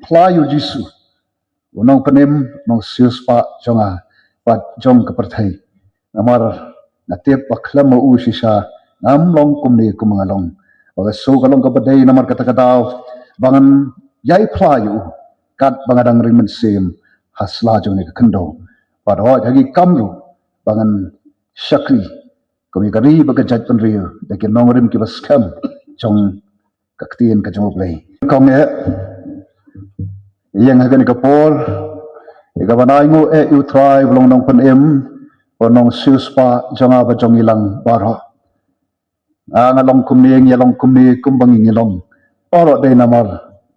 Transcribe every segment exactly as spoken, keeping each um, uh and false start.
phla ïa u Jisu, u nongpynim, nongsiewspah jong nga bad jong ka pyrthei. Namar nga tip ba khlem ma u shisha ngam long kumne kum nga long. Ba ka shu ka long kaba dei namar kata ka daw ba ngan ïai phla ïa u katba nga dang ring mynsiem ha sla jong kane ka khyndew. Bad hooid ha ki kam ruh ba ngan shakri kum ïa ka ri bad ka jaitbynriew da ki nongrim kiba skhem jong ka ktien ka jong U Blei. Kong eh, ïeng ha kane ka por ïa kaban ai nguh eh ïa u Trai ba long nongpynim, ba nongsiewspah jong nga bad jong ngi lang baroh. Nga, nga long kumne, ngi long kumne kumba ngi ngi long, baroh dei namar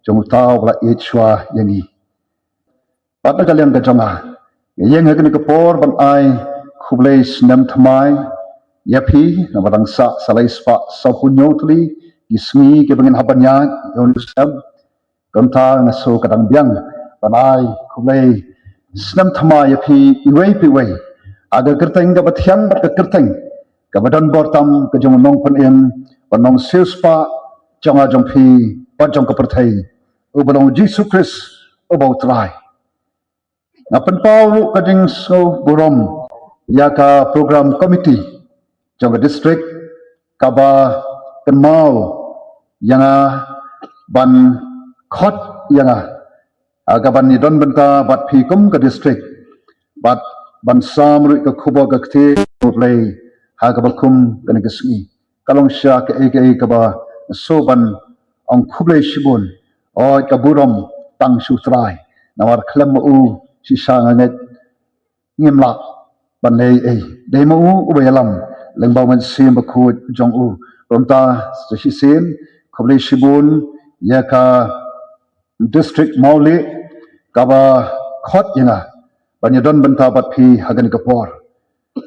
jong uta uba la ïeit shuwa ïa ngi. Bad na ka liang ka jong nga, nga ïeng ha kane ka por ban ai khublei snem thymmai ïa phi, namar dang sah sa lai spah sawphew hynñiew tylli ki sngi kiba ngin hap ban ïaid ïa une u snem. Kumta nga sngew ka dang biang ban ai khublei snem thymmai ïa phi iwei pa iwei ha ka kyrteng kaba thiang bad ka kyrteng kaba don bor tam ka jong u nongpynim bad nongsiewspah jong nga, jong phi bad jong ka pyrthei, uba long U Jisu Khrist uba u Trai. Nga pynpaw ruh ka jingsngewburom ïa ka program committee jong ka district kaba kynmaw ïa nga ban khot ïa nga ha kaban ïadon bynta bad phi kum ka district bad ban sam ruh ka khubor ka ktien U Blei ha kaba kum kane ka sngi. Ka long shisha kaei kaei kaba nga sngew ban ong khublei shibun. Hooid, ka burom tang sha u Trai, namar khlem ma u shisha nga ngeit ngim lah ban leh ei. Dei ma u uba ïalam lyngba u Mynsiem Bakhuid jong u. Kumta sa shisien khublei shibun ïa ka district Mawlieh kaba khot ïa nga ban ïadon bynta bad phi ha kane ka por.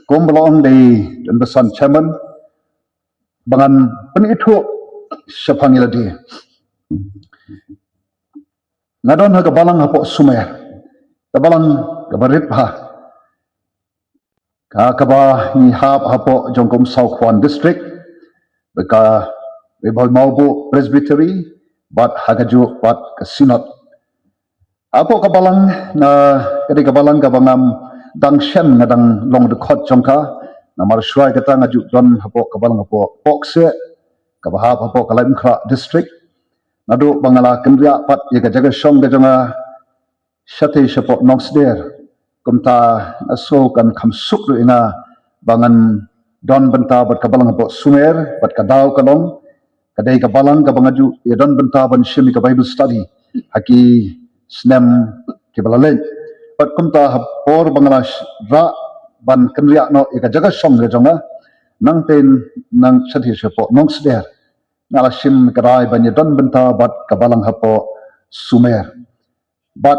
Kumba la ong dei Donbassan Chairman, ba ngan pynithuh shaphang ïa lade. Nga don ha ka balang hapoh Sumer, ka balang kaba rit bha, ka kaba ngi hap hapoh jong ka Umsaw Khwan District, bad ka Ri Bhoi Mawbuh Presbytery, bad ha kajuh bad ka Synod. Hapoh ka balang, nga, ka dei ka balang kaba ngam dang shen, nga dang long dkhot jong ka. Namar shuwa kata nga ju don hapoh ka balang hapoh Pohkseh, kaba hap hapoh ka Laitumkhrah District. Naduh ba nga la kynriah pat ïa ka jaka shong ka jong nga shatei shapoh Nongsder, kumta nga sngew kan kham suk ruh ïa nga ba ngan don bynta bad ka balang hapoh Sumer, bad ka daw ka long ka dei ka balang kaba nga ju ïadon bynta ban shim ïa ka Bible study ha ki snem kiba la leit. Bad kumta ha por ba nga la sh-, rah ban kynriah noh ïa ka jaka shong ka jong nga, nangtei nang shatei shapoh Nongsder, nga la shim ka rai ban ïadon bynta bad ka balang hapoh Sumer. Bad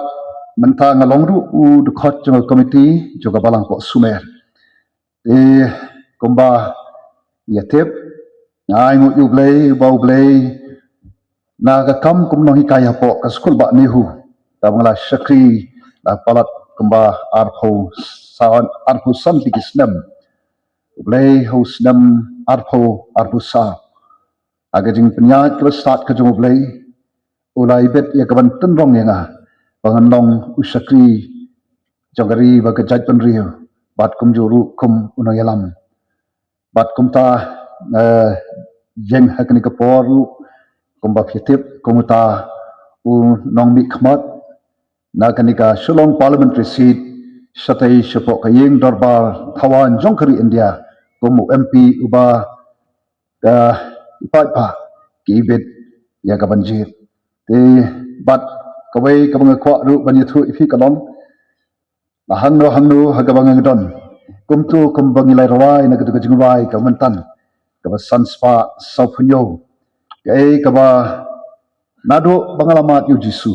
mynta nga long ruh u dkhot jong ka komiti jong ka balang hapoh Sumer. Eh, kumba ïa tip, nga ai nguh ïa U Blei, ba U Blei, na ka kam kum nonghikai hapoh ka skul bah NEHU, kaba nga la shakri la palat kumba arphew san, arphew san tylli ki snem. U Blei ha u snem arphew, arphew saw, ha ka jingpynïaid kaba stad ka jong U Blei, u la ibit ïa kaban tynrong ïa nga ba ngan long u shakri jong ka ri bad ka jaitbynriew, bad kumjuh ruh kum u nongïalam. Bad kumta, eh, ïeng ha kane ka por ruh, kumba phi tip, kum uta u nongmihkhmat na kane ka Shillong Parliamentary Seat, shatei shapoh ka ïing dorbar thawaiñ jong ka ri India, kum u M P uba ka, i paidbah ki ibit ïa kaban jied. Te bad kawei kaba nga kwah ruh ban ïathuh ïa phi ka long, la hangno hangno ha kaba nga don, kumto kumba ngi la rwai na katu ka jingrwai ka mynta, kaba san spah sawphew hynñiew, kaei kaba naduh ba nga la mad ïa U Jisu,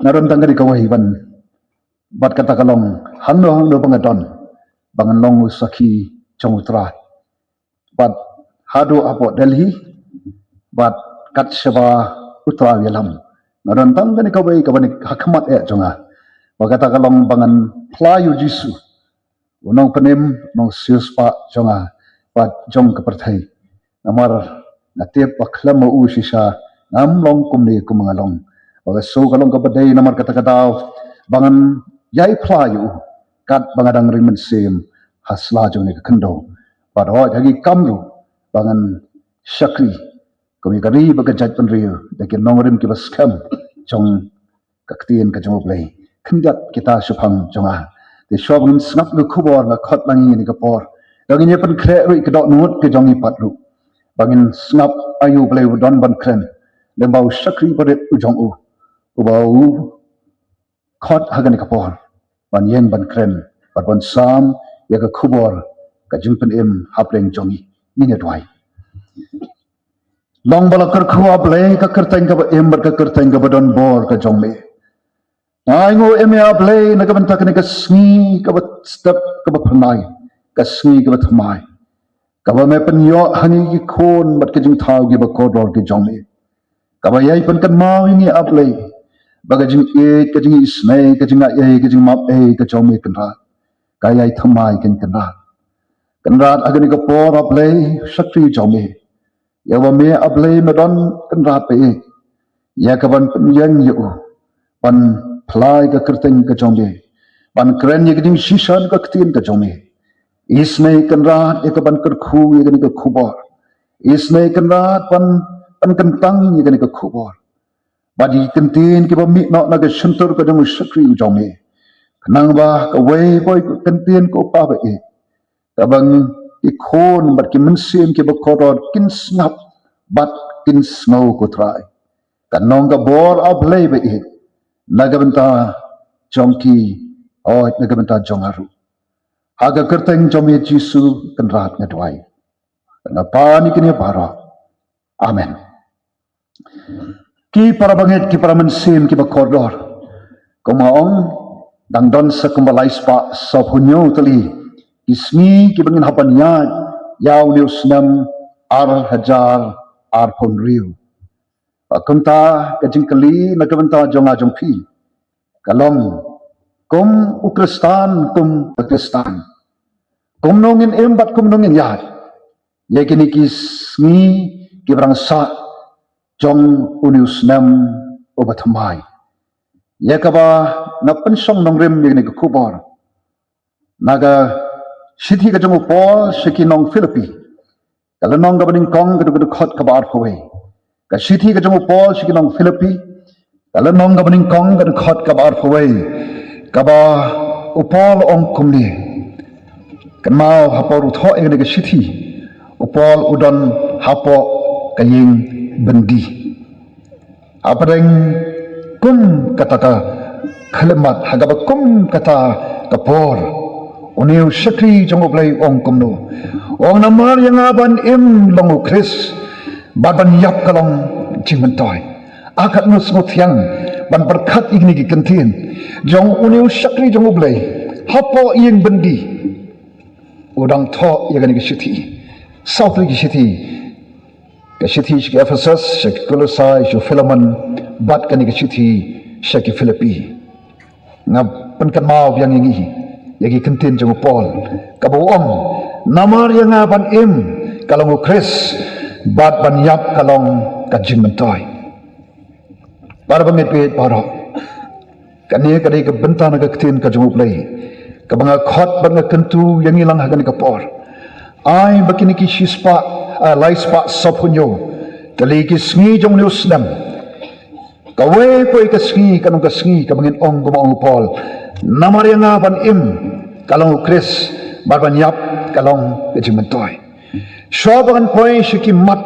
nga don tang kane kawei ban, bad kata ka long, hangno hangno ba nga don, ba ngan long u sakhi jong U Trai. Bad haduh hapoh Delhi, bad kat shaba U Trai u ïalam, nga don tang kane kawei kaba ne ha khmat eh jong nga, ba kata ka long ba ngan phla ïa U Jisu, u nongpynim, nongsiewspah jong nga bad jong ka pyrthei. Namar nga tip ba khlem ma u shisha ngam long kumne kum nga long. Ba ka sngew ka long kaba dei namar kata ka daw ba ngan ïai phla ïa u katba nga dang ring mynsiem ha sla jong kane ka khyndew. Bad hooid ha ki kam ruh ba ngan shakri kum ïa ka ri bad ka jaitbynriew da ki nongrim kiba skhem jong ka ktien ka jong U Blei. Khyndiat kita shaphang jong nga. Te shuwa ba ngin sngap ïa ka khubor nga khot lang ïa kane ka por. Da ngin ïa pynkhreh ruh ïa ka dohnud ka jong ngi pat ruh. Ba ngin sngap ïa U Blei uba don ban kren. Lem bad u shakri barit u jong u. Uba u khot ha kane ka por ban ïeng ban kren bad ban sam ïa ka khubor ka jingpynim hapdeng jong ngi. Ngin ïa duwai. Long ba la kyrkhu A Blei ka kyrteng kaba im bad ka kyrteng kaba don bor ka jong me. Nga ainguh ïa me A Blei na ka bynta kane ka sngi kaba step kaba phyrnai, ka sngi kaba thymmai. Kaba me pynïoh ha ngi ki khun bad ka jingthaw kiba kordor ki jong me. Kaba ïai pynkynmaw ïa ngi A Blei ba ka jingïeit, ka jingisynei, ka jingaiei, ka jingmap ei ka jong me Kynrad. Ka ïai thymmai kein Kynrad. Kynrad ha kane ka por A Blei, shakri jong me. Ïa uba me A Blei me don Kynrad ba ïeit. Ïa kaban pynïeng ïa u ban phla ïa ka kyrteng ka jong me. Ban kren ïa ka jingshisha ka ktien ka jong me. Isynei Kynrad ïa kaban kyrkhu ïa kane ka khubor. Isynei Kynrad ban, ban kyntang ïa kane ka khubor. Bad ïa ki kyntien kiba mih noh na ka shyntur ka jong u shakri u jong me. Khnang ba kawei kawei ka kyntien ko Pa ba ïeit. Kaba ngi ki khun bad ki mynsiem kiba kordor kin sngap bad kin sngew ko Trai. Kan long ka bor A Blei ba ïeit na ka bynta jong ki, hooid na ka bynta jong nga ruh. Ha ka kyrteng jong me Jisu Kynrad nga duwai. Nga pan ïa kine baroh. Amen. Ki para bangeit, ki para mynsiem kiba kordor. Kumba ong, dang don sa kumba lai spah sawphew hynñiew tylli ki sngi kiba ngin hap ban ïaid ïa une u snem ar hajar arphew hynriew. Bad kumta ka jingkylli na ka bynta jong nga jong phi ka long, kum u Khristan, kum u Khristan, kumno ngin im bad kumno ngin ïaid ïa kine ki sngi kiba dang sah jong une u snem uba thymmai. Ïa kaba nga pynshong nongrim ïa kane ka khubor na ka shithi ka jong u Paul sha ki nong Philippi. Ka lynnong kaba nyngkong, ka dkhot kaba arphew wei. Ka shithi ka jong u Paul sha ki nong Philippi, ka lynnong kaba nyngkong, ka dkhot kaba arphew wei. Kaba u Paul u ong kumne. Kynmaw hapoh ruh thoh ïa kane ka shithi, u Paul u don hapoh ka ïing byndi. Hapdeng kum kata ka khyllipmat, ha kaba kum kata ka por, une u shakri jong U Blei u ong kumno? U ong, namar ïa nga ban im long u Khrist, bad ban ïap ka long jingmyntoi. A katno sngewthiang ban pyrkhat ïa kine ki kyntien jong une u shakri jong U Blei hapoh ïing byndi. U dang thoh ïa kane ka shithi. Saw tylli ki shithi. Ka shithi sha ki Ephesus, sha ki Kolosai, sha u Philemon, bad kane ka shithi sha ki Philippi. Nga pynkynmaw biang ïa ngi ïa ki kyntien jong u Paul, kaba u ong, namar ïa nga ban im ka long u Khrist, bad ban ïap ka long ka jingmyntoi. Para bangeit baroh, kane ka dei ka bynta na ka ktien ka jong U Blei kaba nga khot bad nga kyntu ïa ngi lang ha kane ka por. Ai ba kine ki shispah, ah, lai spah sawphew hynñiew tylli ki sngi jong une u snem, kawei kawei ka sngi kan long ka sngi kaba ngin ong kumba ong u Paul, namar ïa nga ban im ka long u Khrist, bad ban ïap ka long ka jingmyntoi. Shuwa ba ngan poi sha ki mat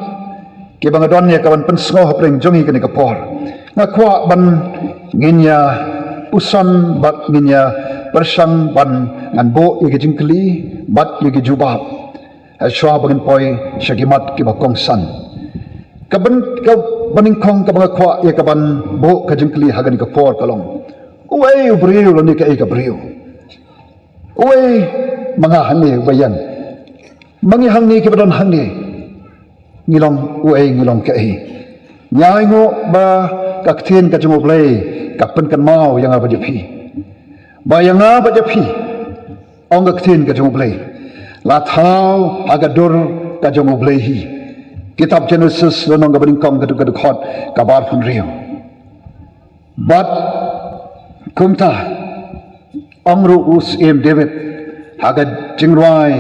kiba nga don ïa ka ban pynsngew hapdeng jong ngi kane ka por, nga kwah ban ngin ïa puson bad ngin ïa pyrshang ban ngan buh ïa ki jingkylli bad ïa ki jubab. Ha shuwa ba ngan poi sha ki mat kiba kongsan, ka ban, kaba nyngkong kaba nga kwah ïa ka ban buh ka jingkylli ha kane ka por ka long, uei u briew lane kaei ka briew? Uei ma nga hangne uba ïeng, ma ngi hangne kiba don hangne, ngi long uei, ngi long kaei? Nga ainguh ba ka ktien ka jong U Blei ka pynkynmaw ïa nga bad ïa phi, ba ïa nga bad ïa phi, ong ka ktien ka jong U Blei, la thaw ha ka dur ka jong U Blei hi. Kitab Genesis lynnong kaba nyngkong, ka dkhot kaba arphew hynriew. Bad kumta, ong ruh u Syiem David ha ka jingrwai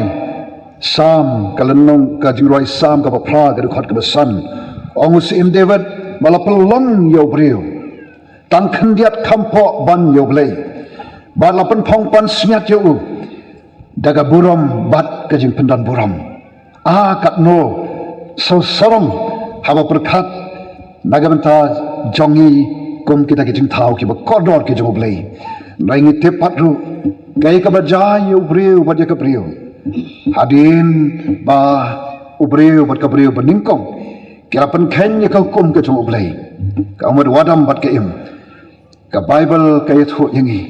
Salm, ka lynnong, ka jingrwai Salm kaba phra, ka dkhot kaba san. Ong u Syiem David, ba la pynlong ïa u briew tang khyndiat kham pok ban ïa u Blei, bad la pynphong pansngiat ïa u da ka burom bad ka jingpyndonburom. A katno sngewsarong haba pyrkhat na ka bynta jong ngi kum kita ki jingthaw kiba kordor ki jong u Blei. Hynrei ngi tip pat ruh, kaei kaba jia ïa u briew bad ïa ka briew, hadien ba u briew bad ka briew banyngkong ki la pynkheiñ ïa ka hukum ka jong u Blei, ka ummat u Adam bad ka Im, ka Baibl ka ïathuh ïa ngi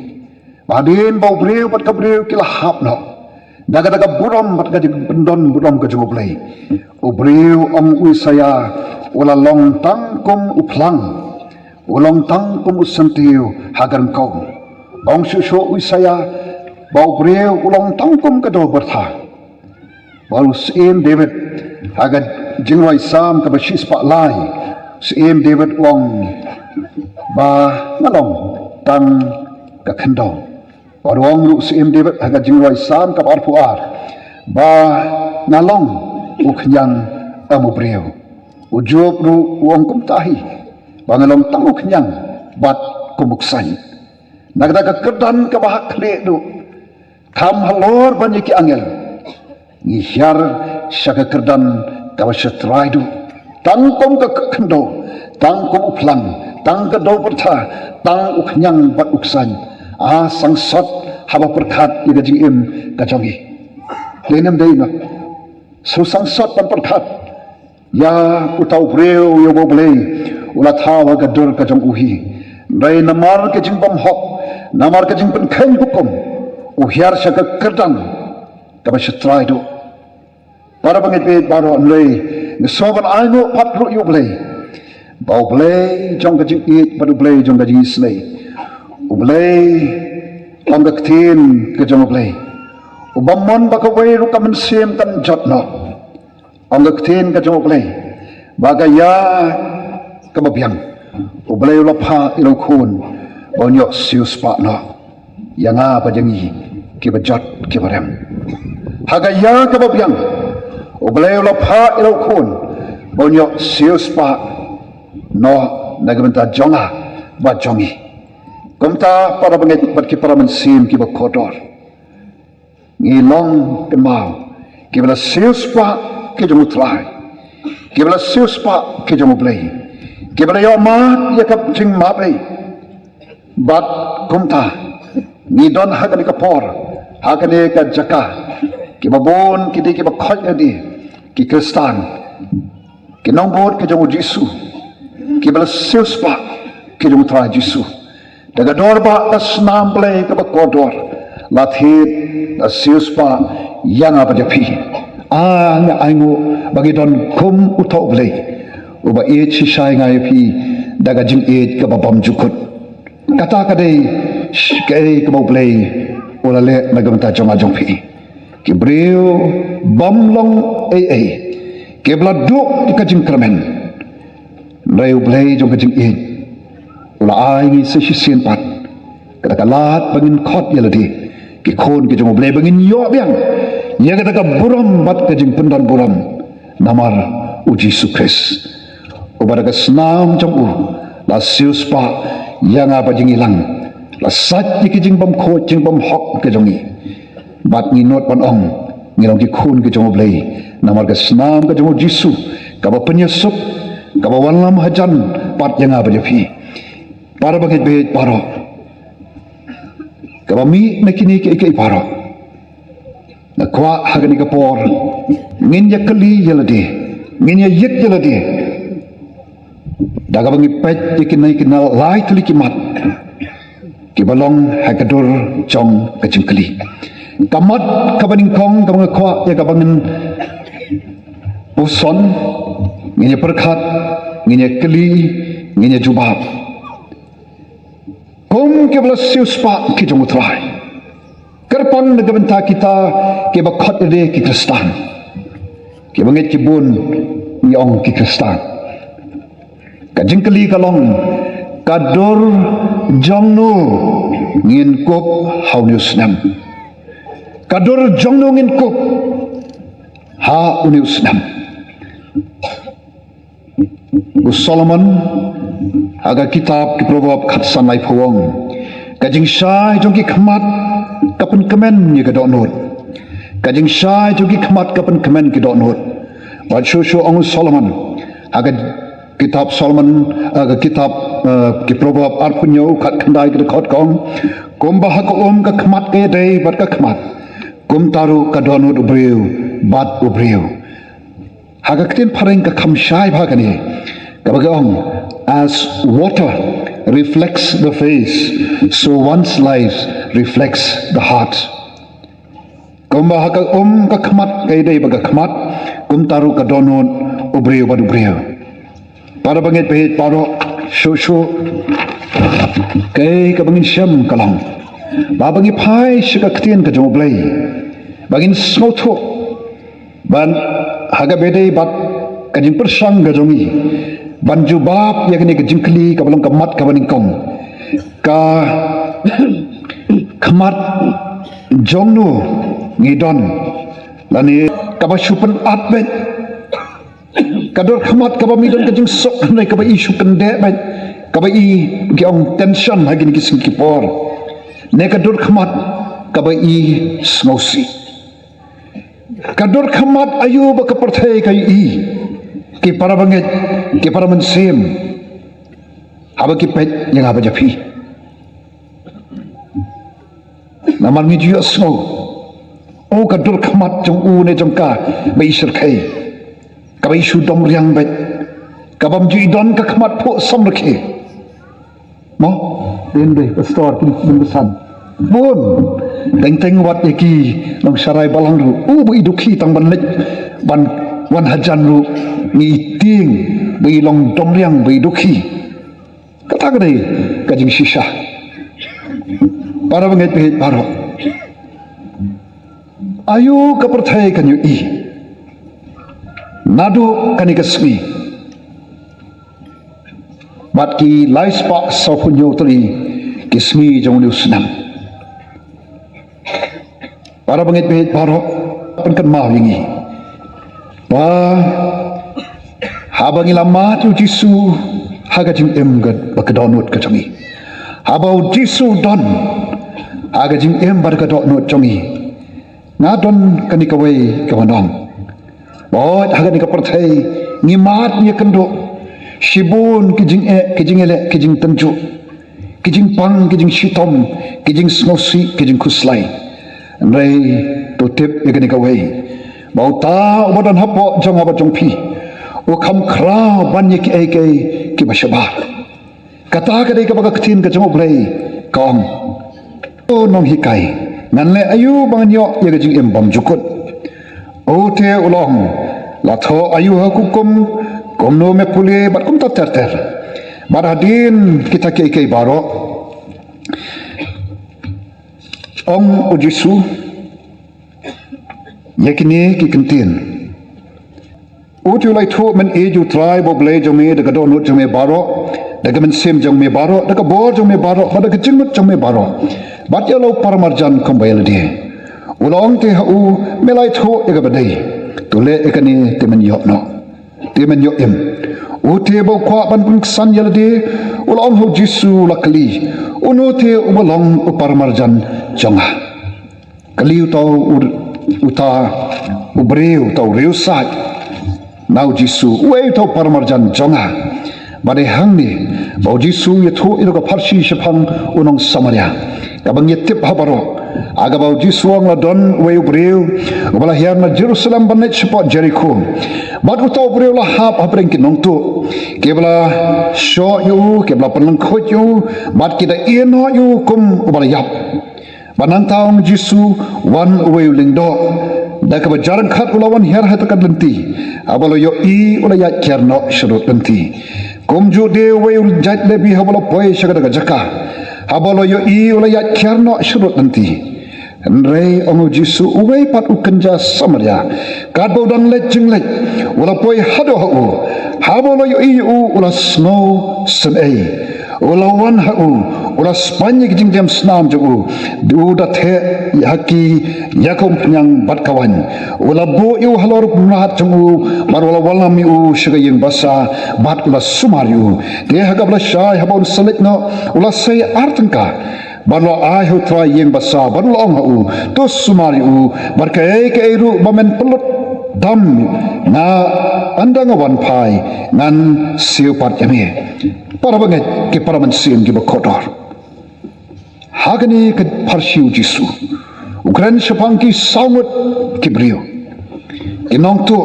ba hadien ba u briew bad ka briew ki la hap noh da kata ka burom bad ka jingpyndonburom ka jong u Blei, u briew, ong u Isaïah, u la long tang kum u phlang, u long tang kum u syntiew ha ka ryngkew. Ong shuh shuh u Isaïah ba u briew u long tang kum ka dewbyrtha. Bad u Syiem David ha ka jingrwai Salm kaba shispah lai, u Syiem David u ong ba nga long tang ka khyndew. Bad u ong ruh u Syiem David ha ka jingrwai Salm kaba arphew ar ba nga long u khñiang, ym u briew. U Job ruh u ong kumta hi, ba nga long tang u khñiang bad kum u ksain. Na kata ka kyrdan kaba ha khlieh duh, kham halor ban ïa ki angel, ngi hiar sha ka kyrdan kaba sha trai duh, tang kum ka khyndew, tang kum u phlang, tang ka dewbyrtha, tang u khñiang bad u ksain. A sngewsot haba pyrkhat ïa ka jingim ka jong ngi. Lehnem dei nga sngewsot ban pyrkhat ïa uta u briew ïa uba u Blei u la thaw ha ka dur ka jong u hi. Hynrei namar ka jingbymhok, namar ka jingpynkheiñ hukum, u hiar sha ka kyrdan kaba sha trai duh. Para bangeit bad baroh, hynrei nga sngew ban ai nguh pat ruh ïa u Blei, ba u Blei jong ka jingïeit bad u Blei jong ka jingisynei, u Blei, ong ka ktien ka jong u Blei, u bym mon ba kawei ruh ka mynsiem kan jot noh. Ong ka ktien ka jong u Blei ba ka ïa kaba biang u Blei u la phah ïa la u Khun ba un ïoh siewspah noh ïa nga bad ïa ngi kiba jot kiba rem. Ha ka ïa kaba biang u Blei u la phah ïa la u Khun ba un ïoh siewspah noh na ka bynta jong nga bad jong ngi. Kumta, para bangeit bad ki para mynsiem kiba kordor, ngi long, kynmaw, kiba la siewspah ki jong u Trai, kiba la siewspah ki jong u Blei, kiba la ïoh mad ïa ka jingmap ei. Bad kumta, ngi don ha kane ka por, ha kane ka jaka, kiba bun ki dei kiba khot ïa ki, ki Khristan, ki nongbud ki jong u Jisu, kiba la siewspah ki jong u Trai Jisu. Da ka dor ba ka snam Blei kaba kordor, la thied, la siewspah ïa nga bad ïa phi. A, nga ai nguh ba ngi don kum uta u Blei uba ïeit shisha ïa nga ïa phi da ka jingïeit kaba bym jukut. Kata ka dei kaei kaba u Blei u la leh na ka bynta jong nga jong phi, ki briew bym long ei ei, kiba la duh ka jingkyrmen. Hynrei u Blei jong ka jingïeit u la ai ngi sa shisien pat kata ka lad ba ngin khot ïa lade ki khun ki jong u Blei, ba ngin ïoh biang ïa kata ka burom bad ka jingpyndonburom namar u Jisu Khrist, uba da ka snam jong u la siewspah ïa nga bad ïa ngi lang, la sait ïa ki jingbymkhuid jingbymhok ki jong ngi. Bad ngi nud ban ong, ngi long ki khun ki jong u Blei namar ka snam ka jong u Jisu, kaba pynïasuk, kaba wallam hajan pat ïa nga bad ïa phi. Para bangeit bad baroh, kaba mih na kine kiei kiei baroh, nga kwah ha kane ka por ngin ïa kylli ïa lade, ngin ïa ïit ïa lade da kaba ngi peit ïa kine ki na lai tylli ki mat kiba long ha ka dur jong ka jingkylli. Ka mat kaba nyngkong kaba nga kwah ïa kaba ngin puson, ngin ïa pyrkhat, ngin ïa kylli, ngin ïa jubab. Kum kiba la siewspah ki jong u Trai, kyrpang na ka bynta kita kiba khot ïa lade ki Khristan, kiba ngeit ki bun ngi ong ki Khristan. Ka jingkylli ka long, Ka dur jong no ngin kup ha une u snem? Ka dur jong no ngin kup ha une u snem? U Solomon ha ka kitab ki Proverb khatsan laiphew u ong, ka jingshai jong ki khmat ka pynkmen ïa ka dohnud. Ka jingshai jong ki khmat ka pynkmen ki dohnud. Bad shuh shuh ong u Solomon ha ka kitab Solomon, ha ka kitab, eh, ki Proverb arphew hynñiew khatkhyndai ka dkhot ka ong, kumba ha ka um ka khmat ka ïadei bad ka khmat, kumta ruh ka dohnud u briew bad u briew. Ha ka ktien phareng ka kham shai bha kane, kaba ka ong, as water reflects the face, so one's life reflects the heart. Kumba ha ka um ka khmat ka ïadei bad ka khmat, kumta ruh ka dohnud u briew bad u briew. Para bangeit baieit baroh, shuh shuh kaei kaba ngin shem ka long ba, ba ngi phai sha ka ktien ka jong U Blei, ba ngin sngewthuh ban ha kaba ïadei bad ka jingpyrshang ka jong ngi ban jubab ïa kane ka jingkylli kaba long ka mat kaba nyngkong. Ka khmat jong no ngi don, lane kaba shu pynat beit? Ka dur khmat kaba mi don ka jingsuk, hynrei kaba i shu kyndeh beit, kaba i, ki ong, tension ha kine ki sngi ki por? Ne ka dur khmat kaba i sngewsih? Ka dur khmat aïu ba ka pyrthei ka ïohi, ki para bangeit, ki para mynsiem, haba ki peit ïa nga bad ïa phi? Namar ngi ju ïohsngew, o, ka dur khmat jong u ne jong ka ba i shyrkhei, kaba i shu dom riang beit, kabym ju i don ka khmat phuh samrkhie. Mo, dei, dei, pastor, kine ki bun basan. Bun, teng teng wat ïa ki nongsharai balang ruh, u, ba i dukhi tang ban leit ban wan hajan ruh, ngi i tieng ba i long dom riang, ba i dukhi. Kata ka dei ka jingshisha. Para bangeit baieit baroh, aïu ka pyrthei kan ïohi naduh kane ka sngi bad ki lai spah sawphew hynñiew tylli ki sngi jong une u snem? Para bangeit baieit baroh, pynkynmaw ïa ngi ba haba ngi la mad ïa u Jisu ha ka jingim ka, bad ka dohnud ka jong ngi, haba u Jisu u don ha ka jingim bad ka dohnud jong ngi, nga don kane kawei ka ban ong. Bad ha kane ka pyrthei ngi mad ngi ïakynduh shibun ki jingeh, ki jingïaleh, ki jingtynjuh, ki jingpang, ki jingshitom, ki jingsngewsih, ki jingkhuslai. Hynrei to tip ïa kane kawei, ba uta uba don hapoh jong nga bad jong phi, u kham khraw ban ïa kiei kiei kiba shabar. Kata ka dei kaba ka ktien ka jong U Blei ka ong. O nonghikai, ngan leh aïu ba ngan ïoh ïa ka jingim bymjukut? Ute u la ong, la thoh aïu ha ka hukum, kumno me pule, bad kumta ter ter. Bad hadien kita kiei kiei baroh, ong u Jisu ïa kine ki kyntien. Ute u la ïathuh, men ïeit ïa U Trai bad U Blei jong me da ka dohnud jong me baroh, da ka mynsiem jong me baroh, da ka bor jong me baroh, bad da ka jingmut jong me baroh, bad ïa la u paramarjan kumba ïa lade. U la ong te ha u, me la ïathuh ïa kaba dei, to leh ïa kane te men ïoh noh, te men ïoh im. Ute ba u kwah ban pynksan ïa lade, u la ong ha u Jisu, u la kylli, uno te uba long u paramarjan jong nga? Kylli uta u, uta u briew, uta u riewsaid na u Jisu, uei uta u paramarjan jong nga? Bad dei hangne ba u Jisu u ïathuh ïa ka pharshi shaphang u nong Samaria, kaba ngi tip ha baroh, ha kaba u Jisu u ong, la don uwei u briew uba la hiar na Jerusalem ban leit shapoh Jerikho. Bad uta u briew u la hap hapdeng ki nongtuh, kiba la shoh ïa u, kiba la pynlyngkhuid ïa u, bad ki da ïehnoh ïa u kum uba la ïap. Bad nangta, ong u Jisu, wan uwei u lyngdoh, da kaba jar ryngkat u la wan hiar ha kata ka lynti. Haba u la ïohi, u la ïaid kiar noh sharud lynti. Kumjuh de uwei u jait Lebi, haba u la poi sha kata ka jaka, haba u la ïohi, u la ïaid kiar noh sharud lynti. Hynrei, ong u Jisu, uwei pat u kynja Samaria, katba u dang leit jingleit, u la poi haduh ha u. Haba u la ïohi ïa u, u la sngewsynei. U la wan ha u, u la spaiñ ïa ki jingdem snam jong u, u da theh ha ki ïa ka umphniang bad ka waiñ. U la buh ïa u halor u mrad jong u, bad u la wallam ïa u sha ka ïing basa, bad u la sumar ïa u. Te ha kaba lashai haba un sa leit noh, u la sei ar tyngka, bad u la ai ha u trai ïing basa, bad u la ong ha u, to sumar ïa u, bad kaei kaei ruh ba men pynlut tam, nga, ynda nga wan phai, ngan siew pat ïa me. Para bangeit, ki para mynsiem kiba kordor, ha kane ka pharshi u Jisu, u kren shaphang ki saw ngut ki briew, ki nongtuh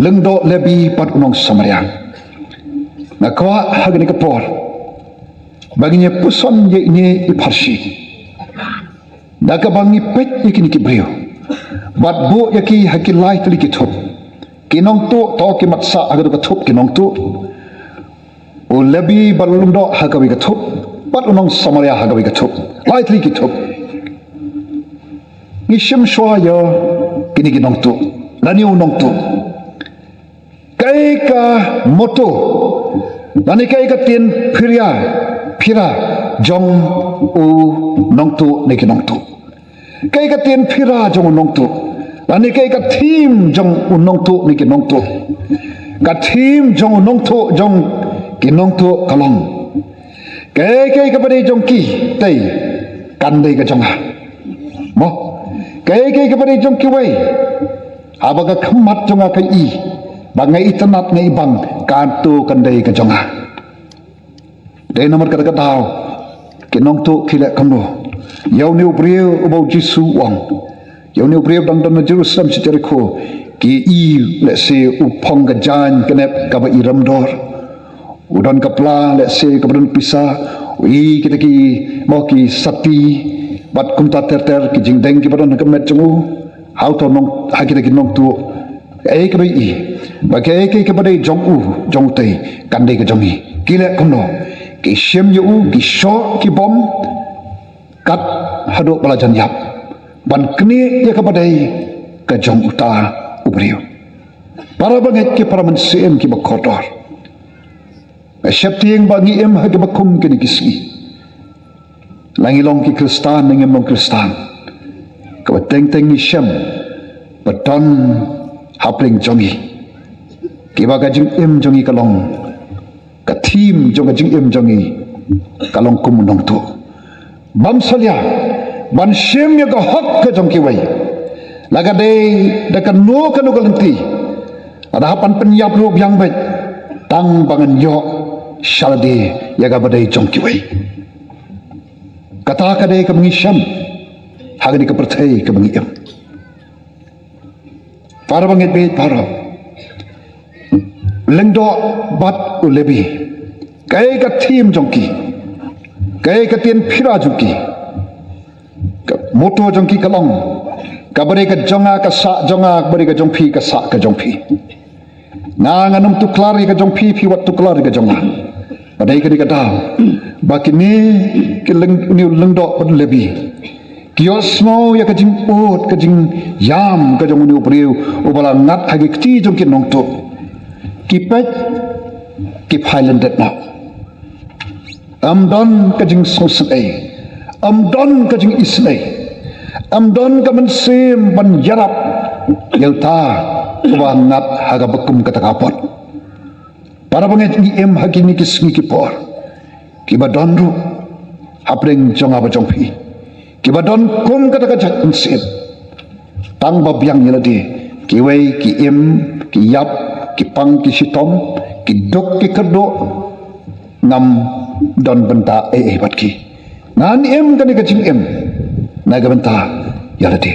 lyngdoh Lebi bad u nong Samaria. Nga kwah ha kane ka por ba ngin ïa puson ïa ine i pharshi, da kaba ngi peit ïa kine ki briew, bad buh ïa ki ha ki lai tylli ki thup. Ki nongtuh, to ki mat sah ha kato ka thup ki nongtuh. U Lebi bad u lyngdoh ha kawei ka thup, bad u nong Samaria ha kawei ka thup. Lai tylli ki thup. Ngi shim shuwa ïa kine ki nongtuh, lane u nongtuh. Kaei ka motto, lane kaei ka ktien phira, phira jong u nongtuh ne ki nongtuh? Kaei ka ktien phira jong u nongtuh, lane kaei ka theme jong u nongtuh ne ki nongtuh? Ka theme jong u nongtuh, jong ki nongtuh ka long, kaei kaei kaba dei jong kitei kan dei ka jong nga. Mo, kaei kaei kaba dei jong kiwei, haba ka khmat jong nga ka i, ba nga itynnad, nga ibang, kato kan dei ka jong nga. Dei namar kata ka daw, ki nongtuh ki leh kumno ïa une u briew uba u Jisu u ong, ïa une u briew dang don na Jerusalem sha Jerikho? Ki i lehse u phong ka jaiñ ka nep kaba i remdor, u don ka pla lehse kaba don pisa, u i kita ki, mo, ki sati bad kumta ter ter, ki jingdeng kiba don ha ka met jong u. Ha uto u nong, ha kita ki nongtuh, kaei kaba i, ba kaei kaei kaba dei jong u, jong utei, kan dei ka jong ngi? Ki leh kumno? Ki shim ïa u, ki shoh ki bom, kat haduh ba la jan ïap, ban knieh ïa kaba dei ka jong uta u briew. Para bangeit, ki para mynsiem kiba kordor, nga sheptieng ba ngi im ha kiba kum kine ki sngi. La ngi long ki Khristan ne ngim long Khristan, kaba teng teng ngi shem ba don hapdeng jong ngi, kiba ka jingim jong ngi ka long, ka theme jong ka jingim jong ngi ka long kum u nongtuh. Bym salia ban shim ïa ka hok ka jong kiwei, la ka dei da kano kano ka lynti, lada hap ban pynïap ruh biang beit, tang ba ngan ïoh sha lade ïa kaba dei jong kiwei. Kata ka dei kaba ngi shem ha kane ka pyrthei kaba ngi im. Para bangeit bad para, lyngdoh bad u Lebi, kaei ka theme jong ki, kaei ka ktien phira jong ki? Ka motto jong ki ka long, kaba dei ka jong nga ka sah jong nga, kaba dei ka jong phi ka sah ka jong phi. Nga ngan ym tuklar ïa ka jong phi, phi wat tuklar ïa ka jong nga. Ba dei kane ka daw ba kine ki lyng, une u lyngdoh bad u Lebi, ki ïohsngew ïa ka jingud, ka jingïam ka jong une u briew uba la ngat ha ki kti jong ki nongtuh. Ki peit, ki phai lyndet noh. Ym don ka jingsngewsynei, ym don ka jingisynei, ym don ka mynsiem ban ïarap ïa uta uba ngat ha kaba kum kata ka pud. Para bangeit, ngi im ha kine ki sngi ki por kiba don ruh hapdeng jong nga bad jong phi, kiba don kum kata ka jait mynsiem. Tang ba biang ïa lade, kiwei ki im, ki ïap, ki pang, ki shitom, ki duk, ki kyrduh. Ngam don bynta ei ei bad ki. Ngan im kane ka jingim na ka bynta ïa lade.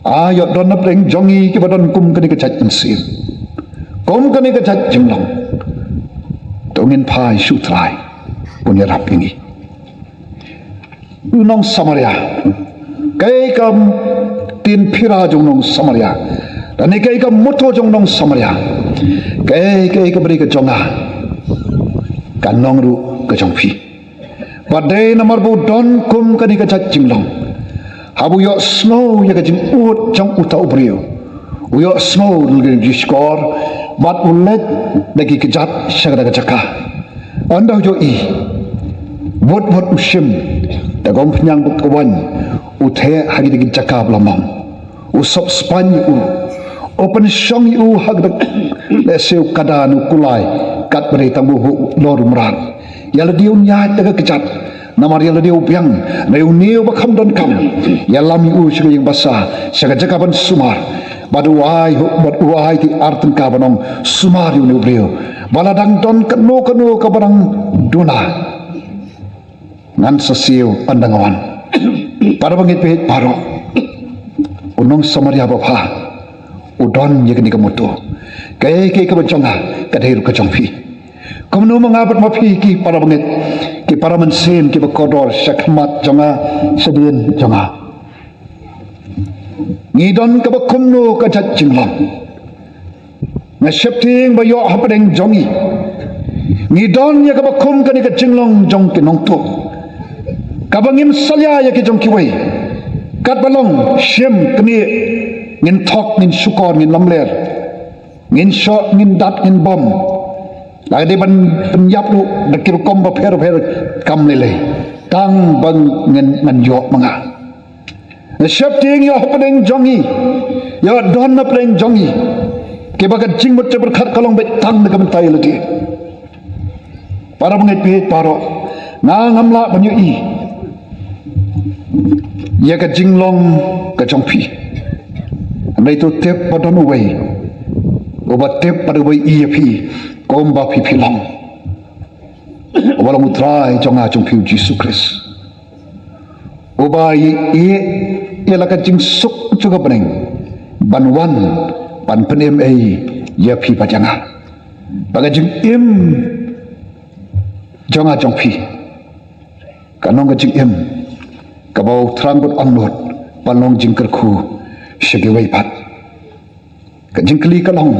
Ai, ïoh don hapdeng jong ngi kiba don kum kane ka jait mynsiem, kum kane ka jait jinglong, to ngin phai sha u Trai, un ïarap ïa ngi. U nong Samaria, kaei ka ktien phira jong u nong Samaria, lane kaei ka motto jong u nong Samaria? Kaei kaei kaba dei ka jong nga, kan long ruh ka jong phi. Bad dei namar ba u don kum kane ka jait jinglong, haba u ïohsngew ïa ka jingud jong uta u briew, u ïohsngew da ka jingshkor bad u leit da ki kjat sha kata ka jaka. Ynda u ïohi, bud bud u shim da ka umphniang bad ka waiñ, u theh ha kine ki jaka ba la mong. U sop spaiñ ïa u, u pynshong ïa u ha ka dang, lehse u kada ne u kulai, katba dei tang u lor u mrad. Ïa lade un ïaid da ka kjat, namar ïa lade u biang, ne une uba kham donkam. Ïalam ïa u sha ka ïing basa, sha ka jaka ban sumar. Bad u ai, bad u ai te ar tyngka ban ong sumar ïa une u briew. Ba la dang don kano kano kaba dang duna, ngan sa siew ynda nga wan. Para bangeit baieit baroh, u nong Samaria babha u don ïa kane ka muttu. Kaei kaei kaba jong nga ka dei ruh ka jong phi. Kumno ma nga bad ma phi ki para bangeit, ki para mynsiem kiba kordor sha khmat jong nga, shadien jong nga? Ngi don kaba kumno ka jait jinglong? Nga sheptieng ba ïoh hapdeng jong ngi, ngi don ïa kaba kum kane ka jinglong jong ki nongtuh, kaba ngim salia ïa ki jong kiwei. Katba long shim knieh, ngin thok, ngin shukor, ngin lamler, ngin shoh, ngin dat, ngin bom. La ka dei ban pynïap ruh da ki rukom bapher bapher, kam lei lei, tang ba ngan, ngan ïoh ma nga. Nga sheptieng ïoh hapdeng jong ngi, ïoh don hapdeng jong ngi kiba ka jingmut jingpyrkhat ka long beit tang na ka bynta ïa lade. Para bangeit baieit baroh, nga ngam lah ban ïohi ïa ka jinglong ka jong phi. Hynrei to tip ba don uwei uba tip bad uba ïohi ïa phi kumba phi phi long, uba long u Trai jong nga jong phi u Jisu Khrist, uba ïeit ïa la ka jingsuk jong ka bneng ban wan ban pynim ei ïa phi bad ïa nga. Ba ka jingim jong nga jong phi kan long ka jingim kaba u thrang bad angnud ban long jingkyrkhu sha kiwei pat. Ka jingkylli ka long,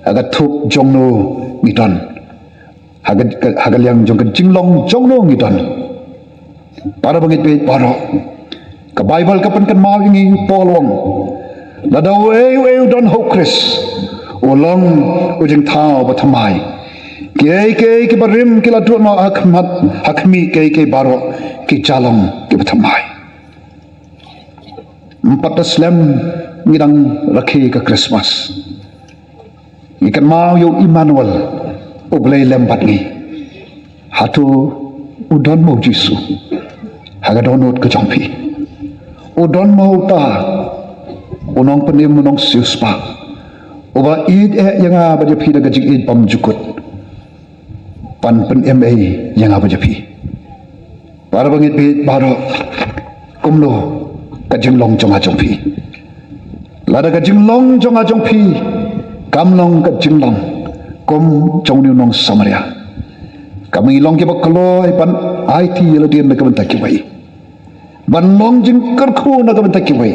ha ka thup jong no ngi don? Ha ka, ka, ha ka liang jong ka jinglong jong no ngi don? Para bangeit baieit baroh, ka Baibl ka pynkynmaw ïa ngi, u Paul u ong, lada uei uei u don ha u Khrist, u long u jingthaw bathymmai. Kiei kiei kiba rim ki la duh noh ha khmat, ha khmih, kiei kiei baroh ki ja long kiba thymmai. Ym pat da slem ngi dang rakhe ka Christmas, ngi kynmaw ïa u Immanuel, U Blei lem bad ngi. Hato u don mo u Jisu ha ka dohnud ka jong phi? U don mo uta u nongpynim, u nongsiewspah, uba ïeit eh ïa nga bad ïa phi da ka jingïeit bymjukut, ban pynim ei ïa nga bad ïa phi? Para bangeit baieit baroh, kumno ka jinglong jong nga jong phi? Lada ka jinglong jong nga jong phi kam long ka jinglong kum jong une u nong Samaria, kaba ngi long kiba kloi ban aiti ïa lade na ka bynta kiwei, ban long jingkyrkhu na ka bynta kiwei,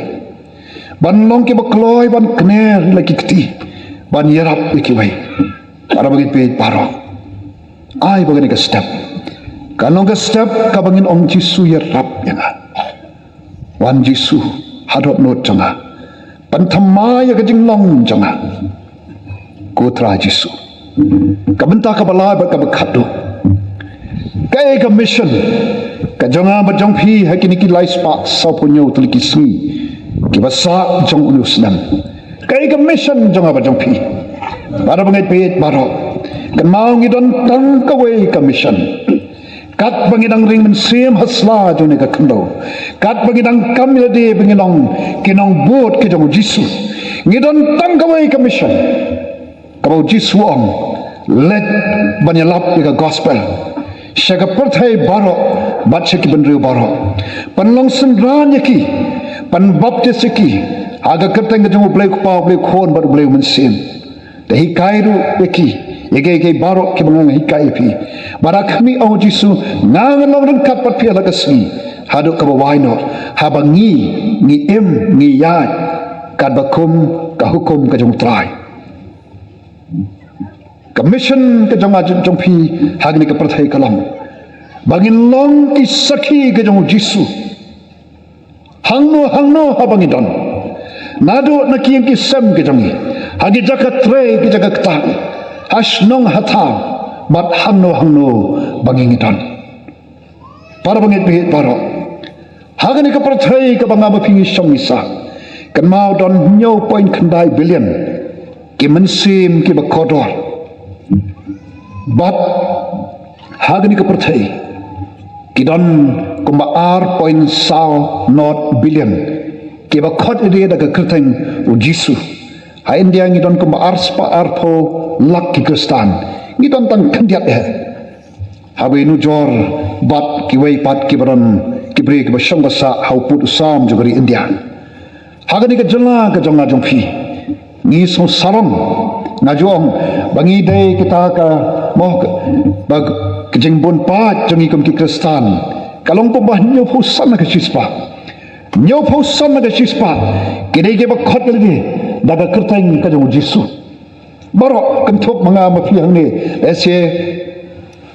ban long kiba kloi ban kner ïa la ki kti, ban ïarap ïa kiwei. Para bangeit baieit baroh, ai ba kane ka step kan long ka step kaba ngin ong, Jisu, ïarap ïa nga. Wan Jisu ha dohnud jong nga, pynthymmai ïa ka jinglong jong nga, ko Trai Jisu. Ka bynta kaba lai bad kaba khatduh, kaei ka mission ka jong nga bad jong phi ha kine ki lai spah sawphew hynñiew tylli ki sngi kiba sah jong une u snem? Kaei ka mission jong nga bad jong phi? Para bangeit baieit baroh, kynmaw ngi don tang kawei ka mission. Katba ngi dang ring mynsiem ha sla jong kane ka khyndew, katba ngi dang kam ïa lade ba ngi long ki nongbud ki jong u Jisu, ngi don tang kawei ka mission, kaba u Jisu u ong, leit ban ïalap ïa ka gospel sha ka pyrthei baroh bad sha ki bynriew baroh, ban long synran ïa ki, ban baptis ïa ki ha ka kyrteng ka jong U Blei U Kpa, U Blei U Khun bad U Blei U Mynsiem. Da hikai ruh ïa ki ïa kiei kiei baroh kiba nga la hikai ïa phi. Bad ha khmih, ong u Jisu, nga ngan long ryngkat bad phi ha la ka sngi haduh kaba wai noh, haba ngi, ngi im, ngi ïaid katba kum ka hukum ka jong u Trai. Ka mission ka jong nga jong phi ha kane ka pyrthei ka long ba ngin long ki sakhi ka jong u Jisu. Hangno hangno haba ngi don, naduh na ki ïing ki sem ki jong ngi, ha ki jaka trei, ki jaka ktah, ha shnong ha thaw, bad hangno hangno ba ngi ngi don. Para bangeit baieit baroh, ha kane ka pyrthei kaba nga bad phi ngi shong ngi sah, kynmaw don hynñiew point khyndai billion ki mynsiem kiba kordor. Bad ha kane ka pyrthei ki don kumba ar point saw not billion kiba khot ïa da ka kyrteng u Jisu. Ha India ngi don kumba ar spah arphew lak ki Khristan. Ngi don tang khyndiat eh haba nujor bad kiwei pat kiba don ki briew kiba shong ba sah ha u pud u sam jong ka ri India. Ha kane ka jylla ka jong nga jong phi, ngi sngewsarong, nga ju ong ba ngi dei kita ka, mo, ka, ba ka jingbun paid jong ngi kum ki Khristan ka long kumba hynñiewphew san na ka shispah. Hynñiewphew san na ka shispah ki dei kiba khot ïa lade da ka kyrteng ka jong u Jisu. Baroh kynthup ma nga ma phi hangne, lehse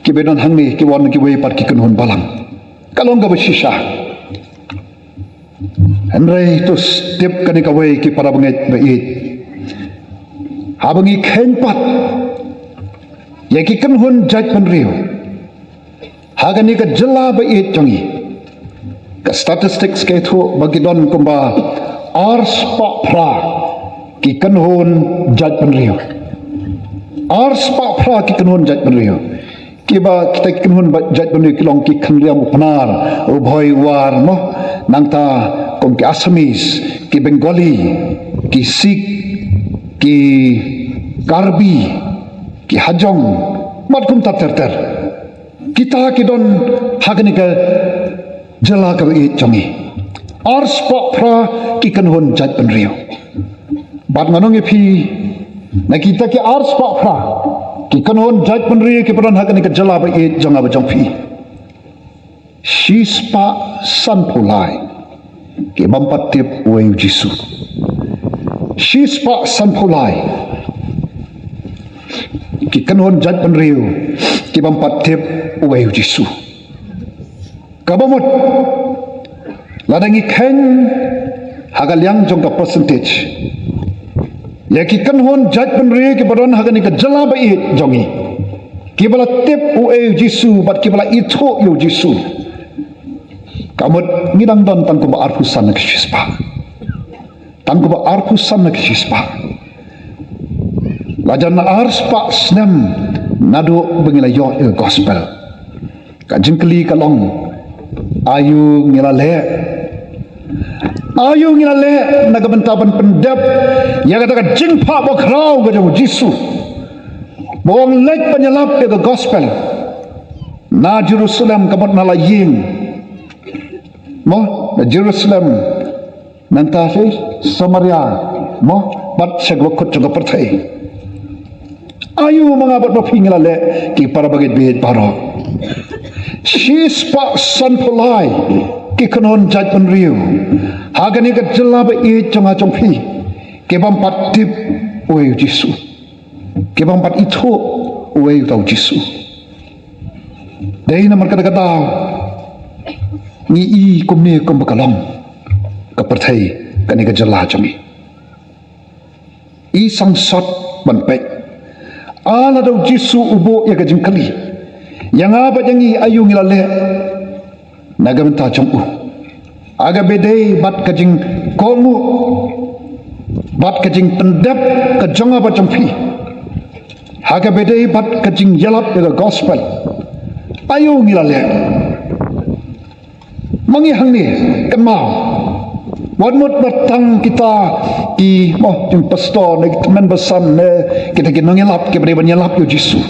kiba don hangne ki wan kiwei pat ki kynhun balang. Ka long kaba shisha. Hynrei to tip kane kawei ki para bangeit baieit, haba ngi kheiñ pat ïa ki kynhun jaitbynriew ha kane ka jylla baieit jong ngi, ka statistics ka ïathuh ba ki don kumba ar spah phra ki kynhun jaitbynriew. Ar spah phra ki kynhun jaitbynriew. Kiba kita ki kynhun ba jaitbynriew ki long ki Khynriam u Pnar, u Bhoi u War, mo, nangta kum ki Assamese, ki Bengali, ki Sikh, ki Karbi, ki Hajong, bad kumta ter ter. Kita ki don ha kane ka jylla kaba ïeit jong ngi. Ar spah phra ki kynhun jaitbynriew. Bad ngan ong ïa phi, na kita ki ar spah phra ki kynhun jaitbynriew kiba don ha kane ka jylla ba ïeit jong nga bad jong phi, shi spah sanphew lai ki bym pat tip uei u Jisu. Shi spah sanphew lai ki kynhun jaitbynriew ki bym pat tip uei u Jisu. Kaba mut, lada ngi kheiñ ha ka liang jong ka percentage ïa ki kynhun jaitbynriew kiba don ha kane ka jylla ba ïeit jong ngi, kiba la tip uei u Jisu bad kiba la ithuh ïa u Jisu, ka mut ngi dang don tang kumba arphew san na ka shispah. Tang kumba arphew san na ka shispah. La jan ar spah snem naduh ba ngi la ïoh ïa ka gospel. Ka jingkylli ka long, aïu ngi la leh? Aïu ngi la leh na ka bynta ban pyndep ïa kata ka jingphah bakhraw ka jong u Jisu, ba u ong leit ban ïalap ïa ka gospel na Jerusalem, ka mut na la ïing, mo, na Jerusalem, nangta sha Samaria, mo, bad sha kaba kut jong ka pyrthei. Aïu ma nga bad ma phi ngi la leh, ki para bangeit baieit baroh? Shi spah sanphew lai ki kynhun jaitbynriew ha kane ka jylla ba ïeit jong nga jong phi, ki bym pat tip uei u Jisu, ki bym pat ithuh uei uta u Jisu. Dei namar kata ka daw ngi i kumne kumba ka long ka pyrthei, kane ka jylla jong ngi. I sangsot ban peit, lada u Jisu u buh ïa ka jingkylli ïa nga bad ïa ngi, aïu ngi la leh na ka bynta jong u, ha kaba ïadei bad ka jingkohnguh bad ka jingpyndep ka jong nga bad jong phi, ha kaba ïadei bad ka jingïalap ïa ka gospel, aïu ngi la leh? Ma ngi hangne, kynmaw, wat mut ba tang kita ki, mo, ki pastor ne ki tymmen basan ne kita ki nongïalap kiba dei ban ïalap ïa u Jisu.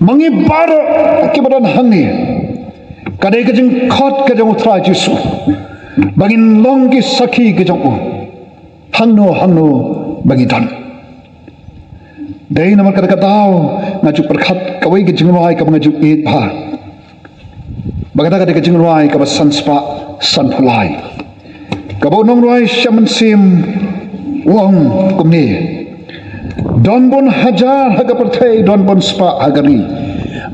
Ma ngi baroh kiba don hangne, ka dei ka jingkhot ka jong u Trai Jisu ba ngin long ki sakhi ka jong u hangno hangno ba ngi don. Dei namar kata ka daw nga ju pyrkhat kawei ka jingrwai kaba nga ju ïeit bha. Ba kata ka dei ka jingrwai kaba san spah sanphew lai, kaba u nongrwai Shem Mynsiem u ong kumne: Don bun hajar ha ka pyrthei, don bun spah ha ka ri,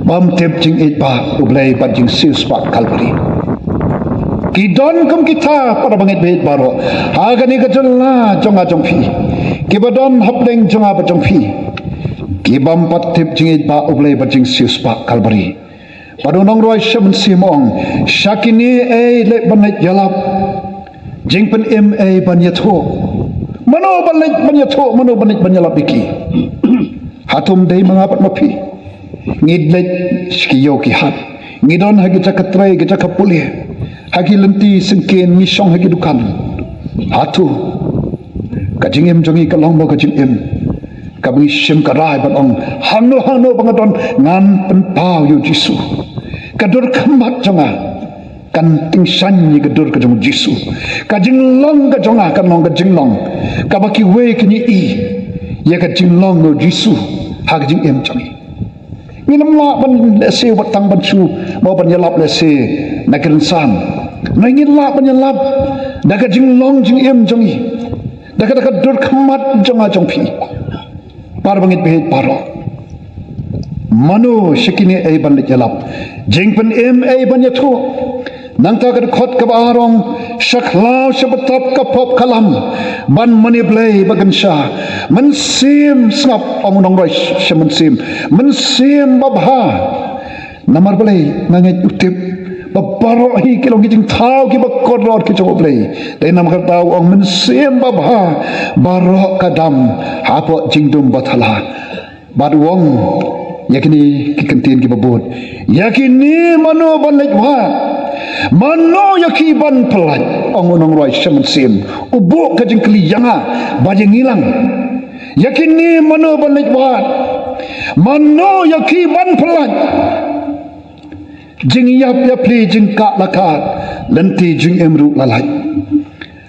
bym tip jingïeit ba U Blei bad jingsiewspah Kalbari. Ki don kum kita para bangeit baieit baroh ha kane ka jylla jong nga jong phi, kiba don hapdeng jong nga bad jong phi, Ki bym pat tip jingïeit ba U Blei bad jingsiewspah Kalbari. Bad u nongrwai Sha Mynsiem u ong, sha kine ei leit ban leit ïalap, jingpynim ei ban ïathuh. Mano ban leit ban ïathuh, mano ban leit ban ïalap ïa ki? Hato ym dei ma nga bad ma phi? Ngi leit sha ki ïew ki hat, ngi don ha ki jaka trei, ki jaka pule, ha ki lynti syngkien, ngi shong ha ki dukan. Hato ka jingim jong ngi ka long mo ka jingim kaba ngi shim ka rai ban ong, hangno hangno ba nga don, ngan pynpaw ïa u Jisu. Ka dur khmat jong nga kan tyngshaiñ ïa ka dur ka jong u Jisu. Ka jinglong ka jong nga kan long ka jinglong kaba kiwei kin ïohi ïa ka jinglong u Jisu ha ka jingim jong ngi. Ngim lah ban lehse wat tang ban shu, mo ban ïalap lehse na ki rynsan. Ngi lah ban ïalap da ka jinglong jingim jong ngi, da ka, da ka dur khmat jong nga jong phi. Para bangeit baieit baroh, mano sha kine ei ban leit ïalap, jingpynim ei ban ïathuh? Nangta ka dkhot kaba ar u ong, sha khlaw sha btap ka pop ka lam ban mane Blei ba kynsha. Mynsiem, sngap, ong u nongrwai Sha Mynsiem, mynsiem babha. Namar balei? Nga ngeit u tip ba baroh hi ki long ki jingthaw kiba kordor ki jong U Blei. Dei namar kata u ong, mynsiem babha, baroh ka dam hapoh jingdum bathala. Bad u ong ïa kine ki kyntien kiba bud, ïa kine mano ban leit wad? Mano ïa ki ban pyllait? Ong u nongrwai Sha Mynsiem, u buh ka jingkylli ïa nga bad ïa ngi lang. Ïa kine mano ban leit wad? Mano ïa ki ban pyllait? Jingïap ïapli, jingkah la kah, lynti jingim ruh la lait.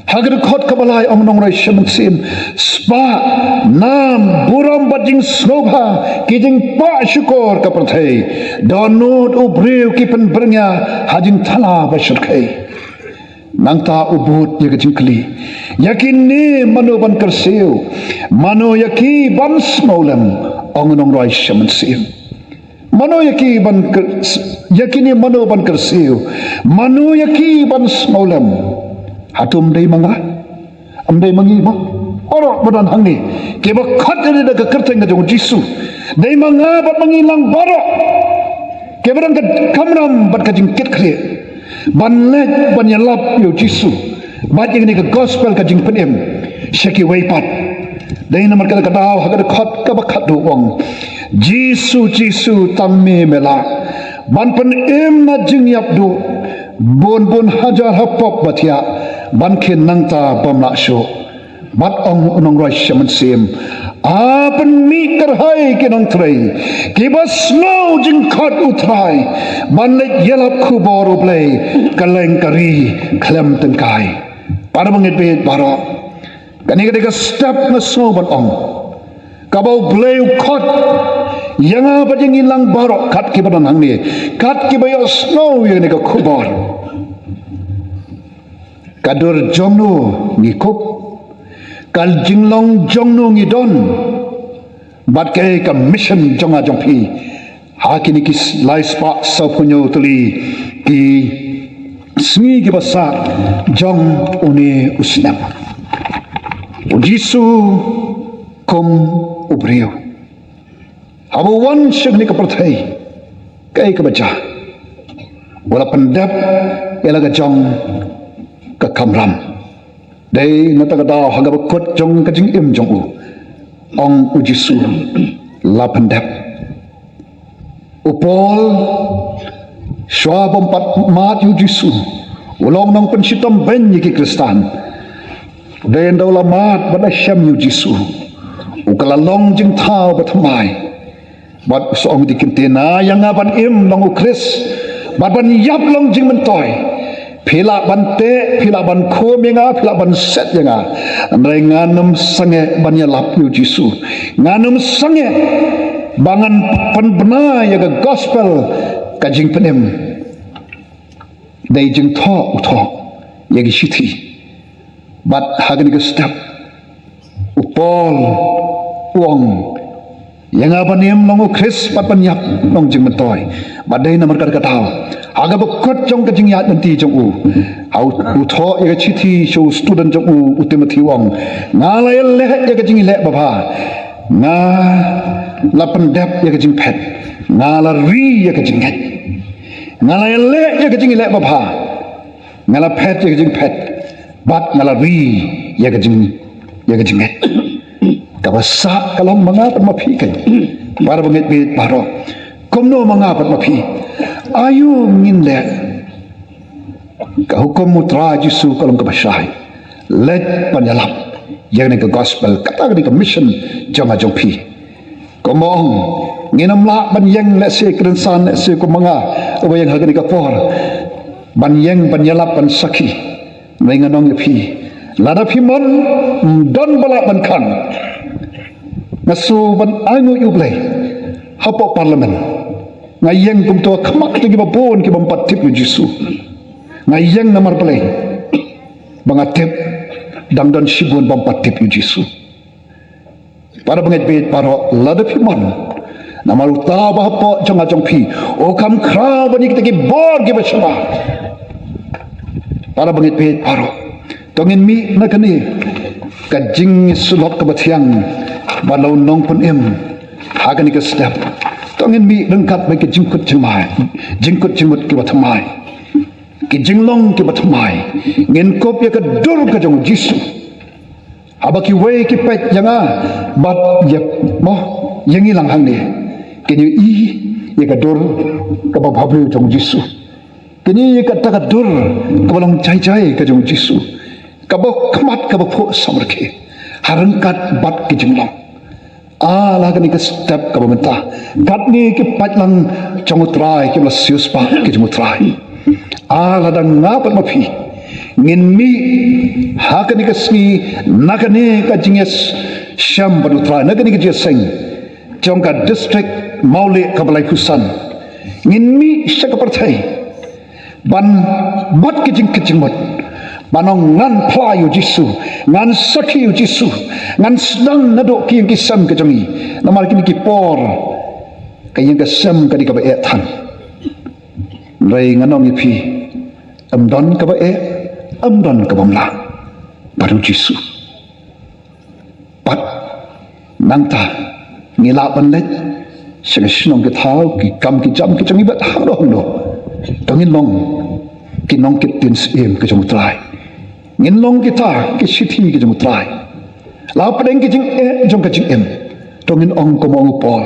Ha ka dkhot kaba lai ong u nongrwai Sha Mynsiem, spah, nam, burom bad jingsngewbha, ki jingpah shukor ka pyrthei, dohnud u briew ki pynbyrngia ha jingthala ba shyrkhei. Nangta u bud ïa ka jingkylli, ïa kine mano ban kyrsiew? Mano ïa ki ban sngewlem? Ong u nongrwai Sha Mynsiem, mano ïa ki ban kyr-, ïa kine mano ban kyrsiew? Mano ïa ki ban sngewlem? Hato ym dei ma nga? Ym dei ma ngi mo? Baroh ba don hangne, kiba khot ïa lade da ka kyrteng ka jong u Jisu, dei ma nga bad ma ngi lang baroh kiba don ka kamram bad ka jingkitkhlieh ban leit ban ïalap ïa u Jisu bad ïa kane ka gospel ka jingpynim sha kiwei pat. Dei namar kata ka daw ha ka dkhot kaba khatduh u ong, Jisu, Jisu, tang me me lah ban pynim na jingïap duh bun bun hajar ha pop ba thiah, ban khein nangta bym lah shuh. Bad ong u nongrwai Sha Mynsiem, a pynmih kyrhai ki nongtrei kiba sngew jingkhot u Trai ban leit ïalap khubor U Blei kylleng ka ri khlem tyngkai. Para bangeit baieit baroh, kane ka dei ka step nga sngew ban ong kaba U Blei u khot ïa nga bad ïa ngi lang baroh kat kiba don hangne, kat kiba ïohsngew ïa kane ka khubor. Ka dur jong no ngi kup, ka jinglong jong no ngi don, bad kaei ka mission jong nga jong phi ha kine ki lai spah sawphew hynñiew tylli ki sngi kiba sah jong une u snem. U Jisu kum u briew, haba u wan sha kane ka pyrthei, kaei kaba jia? U la pyndep ïa la ka jong ka kamram. Dei na kata ka daw ha kaba kut jong ka jingim jong u, ong u Jisu, la pyndep. U Paul, shuwa bym pat mad ïa u Jisu, u long nongpynshitom beiñ ïa ki Khristan. Dei ynda u la mad bad la shem ïa u Jisu, u ka la long jingthaw bathymmai. Bad u sa ong da ki kyntien, ïa nga ban im long u Khrist, bad ban ïap long jingmyntoi. Phi lah ban teh, phi lah ban khum ïa nga, phi lah ban set ïa nga, hynrei ngan ym sangeh ban ïalap ïa u Jisu. Ngan ym sangeh ba ngan pynbna ïa ka gospel, ka jingpynim. Dei jingthoh u thoh ïa ki shithi. Bad ha kane ka step u Paul u ong, ïa nga ban im long u Khrist bad ban ïap long jingmyntoi. Bad dei namar kata ka daw ha kaba kut jong ka jingïaid lynti jong u, ha u, u thoh ïa ka shithi sha u student jong u, u Timothy, u ong, nga la ïaleh ïa ka jingïaleh babha, Nga la pyndep ïa ka jingphet, nga la ri ïa ka jingngeit, nga la ïaleh ïa ka jingïaleh babha, nga la phet ïa ka jingphet, bad nga la ri ïa ka jing ïa ka jingngeit. Kaba sah ka long ma nga bad ma phi kein, para bangeit bad baroh. Kumno ma nga bad ma phi? Aïu ngin leh? Ka hukum U Trai Jisu ka long kaba shai. Leit ban ïalap ïa kane ka gospel, kata kane ka mission jong nga jong phi. Kumba ong, ngin ym lah ban ïeng lehse kren san lehse kum ma nga uba ïeng ha kane ka por, ban ïeng ban ïalap ban sakhi. Hynrei ngan ong ïa phi, lada phi mon, ym don ba lah ban khang. Nga shu ban ai nguh ïa U Blei hapoh Parliament. Nga ïeng kumta ha khmat jong kiba bun kiba ym pat tip ïa U Jisu. Nga ïeng namar Blei ba nga tip dang don shibun bym pat tip ïa U Jisu. Para bangeit bad baroh, lada phi mon, namar uta uba hapoh jong nga jong phi u kham khraw ban ïa kita ki bor kiba sha bha. Para bangeit bad baroh, to ngin mih na kane ka jingïasyllok kaba thiang bad la u nongpynim ha kane ka step. To ngin mih ryngkat bad ka jingkut jingmai, jingkut jingmut kiba thymmai, ki jinglong kiba thymmai. Ngin kup ïa ka dur ka jong U Jisu. Haba kiwei ki peit ïa nga bad ïa mo ïa ngi lang hangne, kin ïohi ïa ka dur kaba bhabriew jong U Jisu. Kin ïohi ïa kata ka dur kaba long jai jai ka jong U Jisu, kaba khmat kaba phuh samrkhie ha ryngkat bad ki jinglong. Ah, la kane ka step kaba mynta, katne ki paidlang jong U Trai kiba la siewspah ki jong U Trai. Ah, lada nga bad ma phi ngin mih ha kane ka sngi na kane ka jingïashem bad U Trai, na kane ka jingïaseng jong ka district Mawlieh kaba laiphew san, ngin mih sha ka pyrthei ban bat ka jingkit jingmut, ban ong ngan phla ïa U Jisu, ngan sakhi ïa U Jisu, ngan sdang naduh ki ïing ki sem ka jong ngi. Namar kine ki por ka ïing ka sem ka dei kaba eh than. Hynrei ngan ong ïa phi, ym don kaba eh, ym don kaba mlah bad U Jisu. Bad nangta ngi lah ban leit sha ka shnong ka thaw, ki kam ki jam ki jong ngi bad hangno hangno. To ngin long ki nongkit ktien syiem ka jong U Trai. Ngin long kita ki shithi ka jong U Trai. La pdeng ki jingeh jong ka jingim, to ngin ong kumba ong u Paul,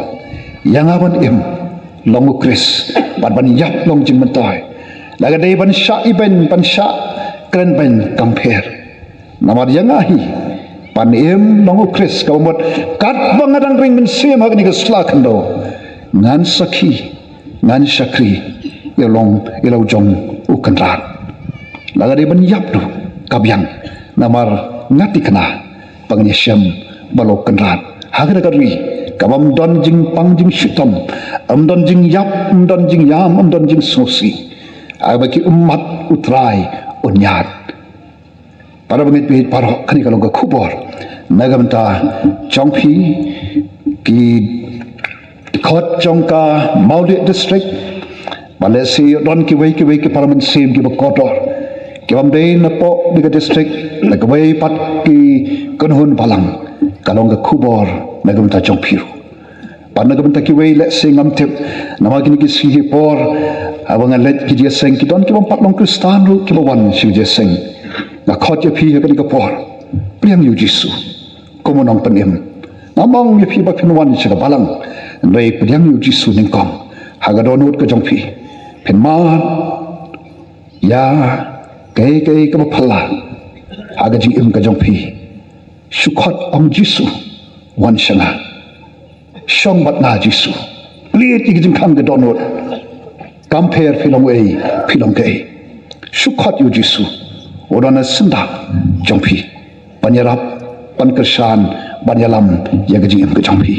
ïa nga ban im long U Khrist bad ban ïap long jingmyntoi. La ka dei ban shah ibeiñ, ban shah kren beiñ, kam pher. Namar ïa nga hi ban im long U Khrist, kaba mut katba nga dang ring mynsiem ha kane ka sla khyndew, ngan sakhi, ngan shakri ïa long ïa la u jong U Kynrad. La ka dei ban ïap ruh, ka biang, namar nga thikna ba ngan ïashem bad la U Kynrad ha kata ka ri kaba ym don jingpang jingshitom, ym don jingïap, ym don jingïam, ym don jingsngewsih. Haba ki ummat U Trai un ïaid. Para bangeit bad baroh, kane ka long ka khubor na ka bynta jong phi, ki dkhot jong ka Mawlieh District, bad lehse don kiwei kiwei ki para mynsiem kiba kordor kiba ym dei na poh kane ka district, na kiwei pat ki kynhun balang. Ka long ka khubor na ka bynta jong phi ruh. Bad na ka bynta kiwei lehse ngam tip, namar kine ki sngi ki por haba nga leit ki jingïaseng, ki don kiba ym pat long Khristan ruh kiba wan sha ki jingïaseng. Nga khot ïa phi ha kane ka por, pdiang ïa U Jisu kum u nongpynim. Ngam ong ïa phi ba phin wan sha ka balang, hynrei pdiang ïa U Jisu nyngkong ha ka dohnud ka jong phi. Phin mad ïa kaei kaei kaba phylla ha ka jingim ka jong phi. Shu khot, ong Jisu, wan sha nga. Shong bad nga Jisu. Plie ïa ka jingkhang ka dohnud. Kam pher phi long ei, phi long kaei. Shu khot ïa U Jisu, u don ha syndah jong phi ban ïarap, ban kyrshan, ban ïalam ïa ka jingim ka jong phi.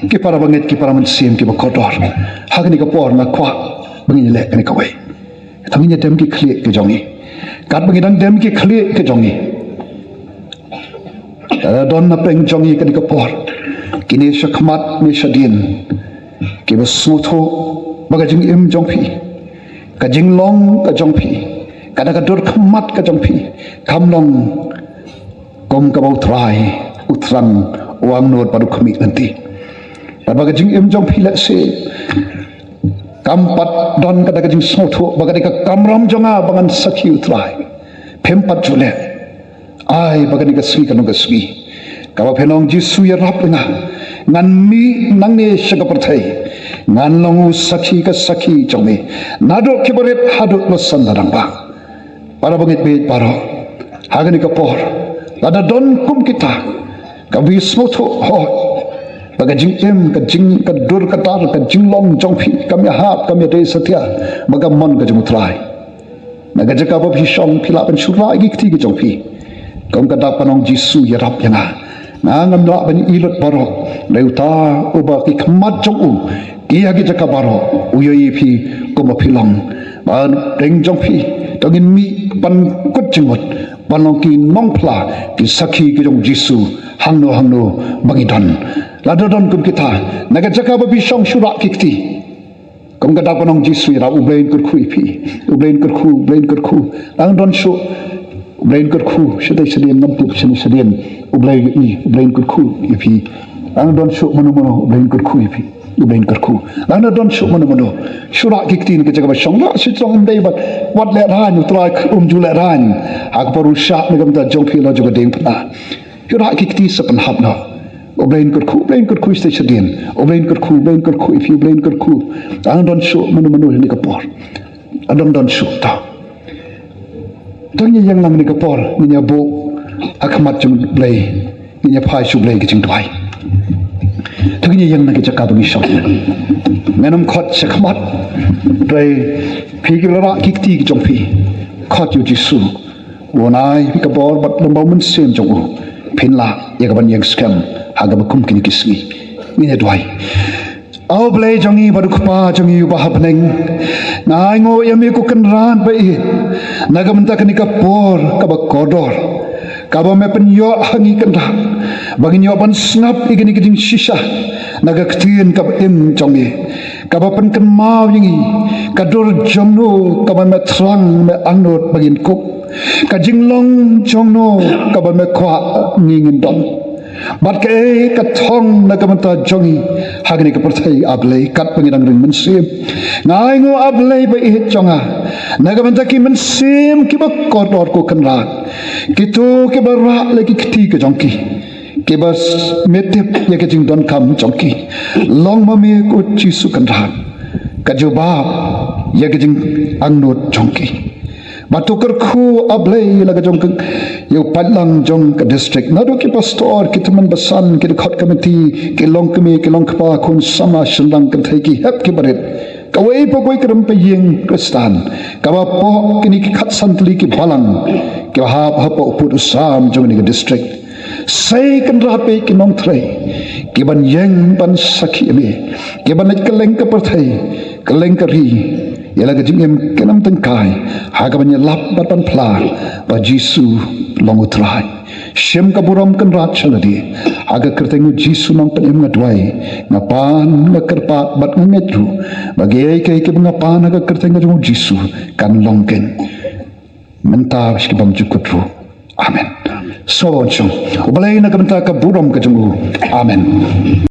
Ki para bangeit, ki para mynsiem kiba kordor, ha kane ka por nga kwah ba ngin ïaleh kane kawei. Tang ngin ïa dem ki khlieh ki jong ngi. Katba ngi dang dem ki khlieh ki jong ngi, lada don na pdeng jong ngi kane ka por kine sha khmat ne shadien kiba sngewthuh ba ka jingim jong phi, ka jinglong ka jong phi, kata ka dur khmat ka jong phi kam long kum kaba U Trai u thrang, u angnud bad u khmih lynti. Bad ba ka jingim jong phi lehse kam pat don kata ka jingsngewthuh ba ka dei ka kamram jong nga ba ngan sakhi, u Trai. Phim pat ju leh. Ai ba kane ka sngi kan long ka sngi kaba phin ong, Jisu, ïarap ïa nga. Ngan mih nangne sha ka pyrthei, ngan long u sakhi, ka sakhi jong me, naduh ki barit haduh la san la dang ba. Para bangeit bad baroh, ha kane ka por, lada don kum kita kaba phi sngewthuh, hooid, ba ka jingim, ka jing, ka dur ka dar, ka jinglong jong phi kam ïahap, kam ïadei satia bad ka mon ka jong u Trai. Na ka jaka ba phi shong, phi lah ban shu rah ïa ki kti ki jong phi. Kum ka dak ban ong, Jisu, ïarap ïa nga. Nga ngam lah ban ïohi lut baroh, hynrei uta uba ki khmat jong u ki ha ki jaka baroh, u ïohi ïa phi kumba phi long. Ba dang jong phi, to ngin mih ban kut jingmut ban long ki nongphla, ki sakhi ki jong u Jisu hangno hangno ba ngi don. Lada don kum kita na ka jaka ba phi shong, shu rah ki kti. Kum ka dak ban ong, Jisu, ïarap, u Blei un kyrkhu ïa phi. U Blei un kyrkhu, u Blei un kyrkhu. Dang don shuh, u Blei un kyrkhu. Shatei shadien, ngam tip shane shadien, u Blei, u Blei un kyrkhu ïa phi. Dang don shuh mano mano, u Blei un kyrkhu ïa phi. U Blei un kyrkhu. Dang don shuh mano mano, shu rah ki kti na ka jaka ba shong. Rah shu tang, ym dei ban wat lehraiñ, u Trai um ju lehraiñ ha ka por u shah na ka bynta jong phi, la jong ka diengphna. Shu rah ki kti sa pynhap noh. U Blei un kyrkhu, u Blei un kyrkhu shatei shadien. U Blei un kyrkhu, u Blei un kyrkhu ïa phi, u Blei un kyrkhu. Dang don shuh mano mano ha kane ka por. Dang don shuh, to. To ngin ïeng lang ha kane ka por, ngin ïa buh ha khmat jong u Blei, ngin ïa phai sha u Blei ka jingduwai. To ngin ïeng na ka jaka ba ngi shong. Ngan ym khot sha khmat. Hynrei phi kiba la rah ki kti ki jong phi, khot ïa u Jisu. Wan ai ïa phi ka bor bad lem bad u Mynsiem jong u, phin lah ïa ka ban ïeng skhem ha kaba kum kine ki sngi. Ngin ïa duwai. A Blei jong ngi bad u Kpa jong ngi uba ha bneng, nga ainguh ïa me ko Kynrad ba ïeit, na ka bynta kane ka por kaba kordor kaba me pynïoh ha ngi, Kynrad, ba ngin ïoh ban sngap ïa kine ki jingshisha na ka ktien kaba im jong me, kaba pynkynmaw ïa ngi ka dur jong no kaba me thrang, me angnud ba ngin kup, ka jinglong jong no kaba me kwah ngi ngin don, bad kaei ka thong na ka bynta jong ngi ha kane ka pyrthei, A Blei, katba ngi dang ring mynsiem. Nga ainguh, A Blei ba ïeit jong nga, na ka bynta ki mynsiem kiba kordor, ko Kynrad, kito kiba rah la ki kti ki jong ki, kiba s-, me tip ïa ka jingdonkam jong ki. Long ma me, ko Jisu Kynrad, ka jubab ïa ka jingangnud jong ki. Bad to kyrkhu, A Blei, ïa la ka jong ka, ïa u paidlang jong ka district, naduh ki pastor, ki tymmen basan, ki dkhot committee, ki longkmie, ki longkpa, khun samla, shynrang kynthei, ki hep ki barit, kawei pa kawei ka rympei ïing Khristan kaba pok kine ki khatsan tylli ki balang kiba hap hapoh u pud u sam jong kane ka district. Sei, Kynrad, peit ki nongtrei kiban ïeng ban sakhi ïa me, kiban leit kylleng ka pyrthei, kylleng ka ri, ïa la ka jingim kin ym tyngkai, ha kaban ïalap bad ban phla ba Jisu long u Trai. Shim ka burom, Kynrad, sha lade. Ha ka kyrteng u Jisu Nongpynim nga duwai, nga pan, nga kyrpad bad nga ngeit ruh ba kiei kiei kiba nga pan ha ka kyrteng ka jong u Jisu kan long keiñ, mynta bad sha ki bymjukut ruh. Amen. Sngewbha ban shong. U Blei na ka bynta ka burom ka jong u. Amen.